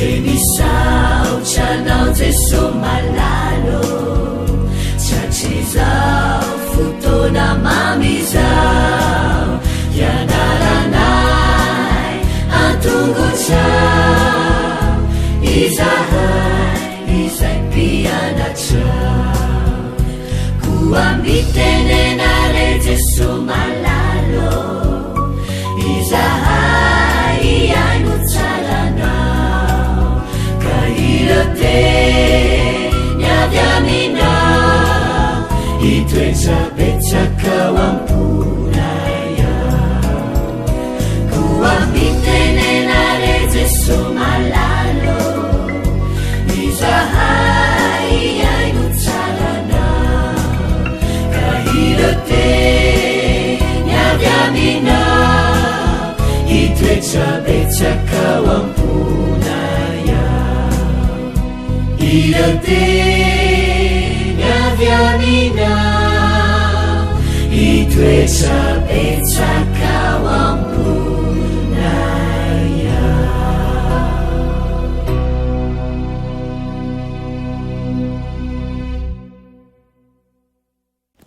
Dia misaotra anao Jeso malala ô, Tratrizao fotoana mamy izao, Hianaranay an-tongotrao, Izahay izay mpianatrao. Koa mitenena re Jeso malala ô, Izahay hihaino tsara anao, Ka ireo teny avy aminao, Hitoetra betsaka ao am-ponay ao. Koa mitenena re Jeso malala ô, Izahay hihaino tsara anao, Ka ireo teny avy aminao, Hitoetra betsaka ao am-ponay ao. Ireo teny avy aminao, Hitoetra betsaka ao am-ponay ao.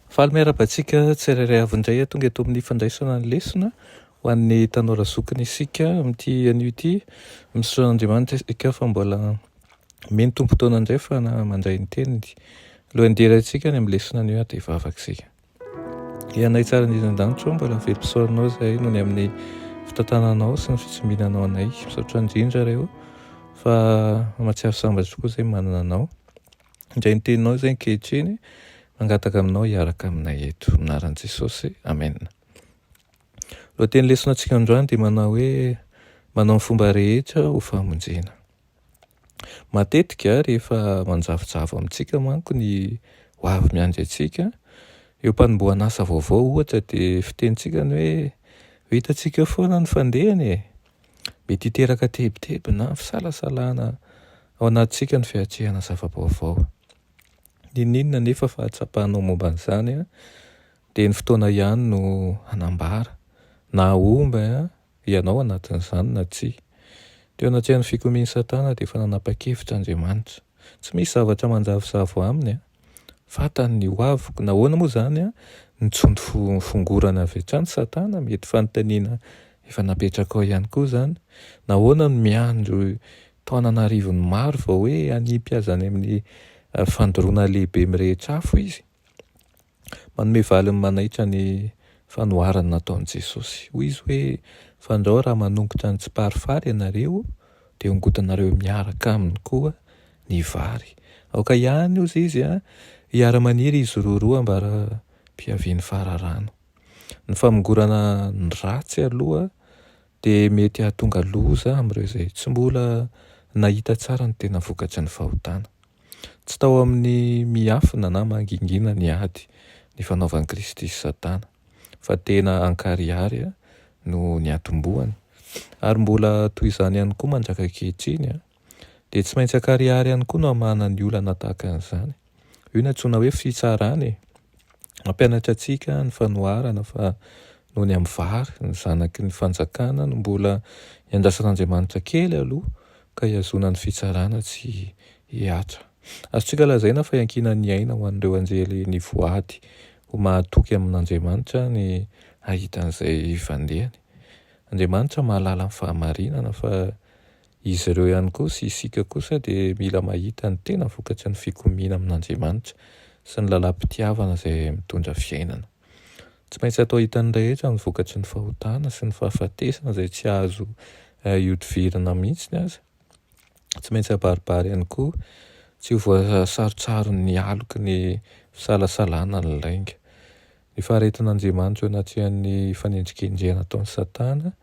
Faly miarahaba antsika tsirairay avy indray tonga eto amin'ny fandraisana ny lesona ho an'ny tanora zokiny isika amin'ity anio ity. Misaotra an'Andriamanitra isika fa mbola omeny tombon-taona indray fa mandray ny teniny. Alohan'ny hidirantsika any amin'ny lesona anio dia hivavaka isika. Ianay tsara indrindra an-danitra ô, mbola velom-pisaoranao izahay noho ny amin'ny fitantananao sy ny fitsimbinanao anay. Misaotra indrindra Ray ô fa mahatsiaro sambatra tokoa izahay manana anao. Indray ny teninao izay ankehitriny, mangataka aminao hiaraka aminay eto. Amin'ny anaran'i Jesosy, Amen. Lohateny lesona antsika androany dia manao hoe manao ny fomba rehetra ho famonjena. Matetika rehefa manjavojavo amintsika manko ny ho avy miandry antsika, eo am-panombohana asa vaovao ohatra dia fitenintsika ny hoe ho hitantsika eo foana ny fandehany e. Mety hiteraka tebiteby na fisalasalana ao anatintsika ny fiatrehana zava-baovao. N'inon'inona anefa fahatsapanao momba an'izany dia ny fotoana ihany no hanambara na hahomby ianao anatin'izany na tsia. Teo anatrehan'ny fikomian'i Satana dia efa nanapa-kevitra Andriamanitra. Tsy misy zavatra manjavozavo aminy. Fantany ny ho aviko. Nahoana moa izany no tsy nofongorana avy hatrany Satana? Mety fanontaniana efa napetrakao ihany koa izany. Nahoana no miandry taona an'arivony maro vao hoe hanipy azy any amin'ny fandoroana lehibe mirehitra afo izy? Manome valiny manaitra ny fanoharana nataon'i Jesosy. Hoy izy hoe, Fandrao raha manongotra ny tsiparifary ianareo, dia hongotanareo miaraka aminy koa ny vary. Aoka ihany, hozy izy, hiara-maniry izy roroa ambara-piavian'ny fararano. Ny famongorana ny ratsy aloha dia mety hahatonga loza amin'ireo izay tsy mbola nahita tsara ny tena vokatry ny fahotana. Tsy tao amin'ny miafina na mangingina ny ady nifanaovan'i Kristy sy Satana, fa tena ankarihary no niatombohany. Ary mbola toy izany ihany koa mandraka ankehitriny, dia tsy maintsy ankarihary ihany koa no hamahana ny olana tahaka an'izany. Io no antsoina hoe fitsarana e! Mampianatra antsika ny fanoharana fa noho ny amin'ny vary, ny zanaky ny fanjakana no mbola iandrasan'Andriamanitra kely aloha ka hihazona ny fitsarana tsy hihatra. Azontsika lazaina fa iankinan'ny aina ho an'ireo anjely nivoady ho mahatoky amin'Andriamanitra ny hahita an'izay fandehany. Andriamanitra mahalala ny fahamarinana fa Izy ireo ihany koa sy isika kosa dia mila mahita ny tena vokatry ny fikomiana amin'Andriamanitra sy ny lalam-pitiavana izay mitondra fiainana. Tsy maintsy atao hitan'ny rehetra ny vokatry ny fahotana sy ny fahafatesana izay tsy azo ihodivirana mihitsy aza. Tsy maintsy abaribary ihany koa tsy ho voasarontsaron'ny aloky ny fisalasalana ny lainga. Ny faharetan'Andriamanitra eo anatrehan'ny fanendrikendrehana ataon'i Satana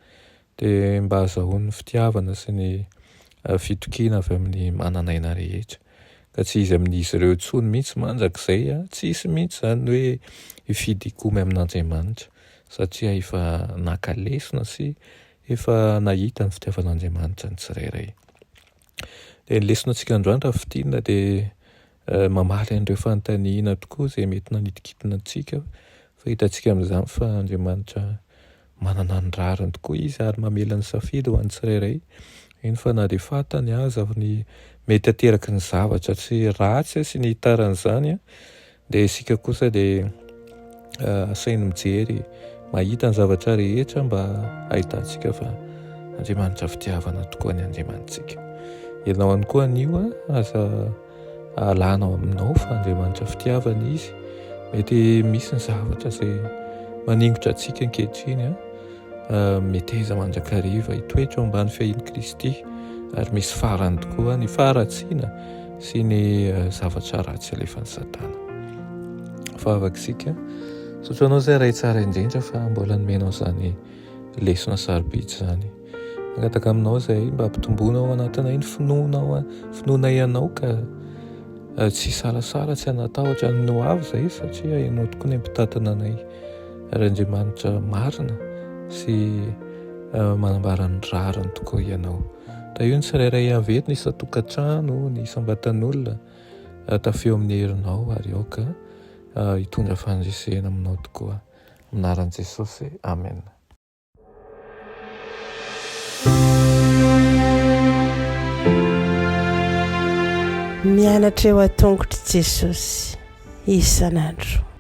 dia mba hahazahoany ny fitiavana sy ny fitokiana avy amin'ny manan'aina rehetra. Ka tsy izy amin'izy ireo intsony mihitsy mandrakizay, tsy hisy mihitsy izany ny hoe hifidy hikomy amin'Andriamanitra, satria efa naka lesona sy efa nahita ny fitiavan'Andriamanitra ny tsirairay. Dia ny lesona antsika androany raha fintinina dia mamaly an'ireo fanontaniana tokoa izay mety nanitikitina antsika fa hitantsika amin'izany fa Andriamanitra manana ny rariny tokoa izy ary mamela ny safidy ho an'ny tsirairay. Eny fa na dia fantany aza ny mety hateraky ny zavatra tsy ratsy sy ny hitaran'izany dia isika kosa dia asainy mijery mahita ny zavatra rehetra mba hahitantsika fa Andriamanitra fitiavana tokoa ny Andriamanitsika. Ianao ihany koa anio aza alana ao aminao fa Andriamanitra fitiavana Izy. Mety misy ny zavatra izay maningotra antsika ankehitriny Meteza mandrakariva hitoetra ao ambany fiahian'i Kristy ary misy farany tokoa ny faharatsiana sy ny zavatra ratsy alefan'i Satana. Vavaka isika. Misaotra anao izay Ray tsara indrindra fa mbola nomenao izany lesona sarobidy izany. Mangataka aminao izay mba hampitomboana ao anatinay ny finoanao, finoanay anao ka tsy hisalasala, tsy hanatahotra ny ho avy izay satria ianao tokoa ny mpitantana anay. Ary Andriamanitra marina sy manambara ny rariny tokoa Ianao. Tahio ny tsirairay avy eto, ny isan-tokantrano, ny isam-batan'olona, tafio amin'ny herinao ary aoka hitondra fandresena aminao tokoa. Amin'ny anaran'i Jesosy, Amena. Mianatra eo an-tongotr'i Jesosy isan'andro.